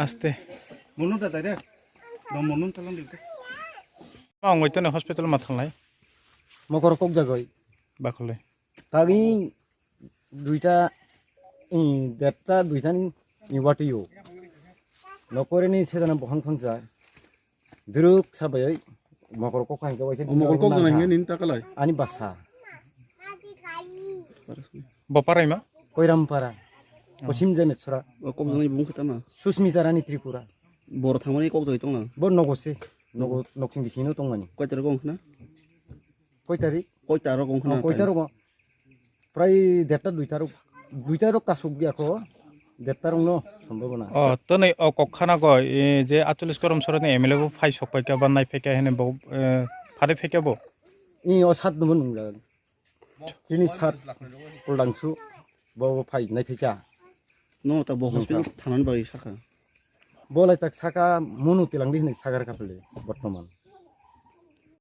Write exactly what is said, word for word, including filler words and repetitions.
Aste. Munu da direct. Dong munu talang dikte. Ma ongoi tone hospital ma thanglai. Mokor kok jagoi. Bakhole. Tagi duita, i, detta duita ni, i, wati yo. Nokore ni sedana bohang khonsa. Duruk sabai mokor kok hangke waisa. O mokor kok jana hingke nin takalai. Ani basa. Bo parai ma? Koiram para. Kosim jane sura. O kok jana bung khata ma? Susmita Rani Tripura. Bor thangmani kok jai tongna. Bo nogo se. Nogo noksing bisino tongmani. Koi tarik ong khna? Koi tarik? Koi tarik ong khna? Koi tarik ong. Prai detta duita rok, duita rok kasuk ya ko, detta rok no sombhabona. O, toni o kok khana go, e, je atcholish korom soroni M L A bo phai sok pai ka ba nai phai ka hene bo, e, phari phai ka bo. I o sat no nung jagan. Chini sat puldangsu bo phai nai phai ka. No ta bo hospital thanan bai saka. Bo lai tak saka munu tilang di hinui sagar ka pele bortoman.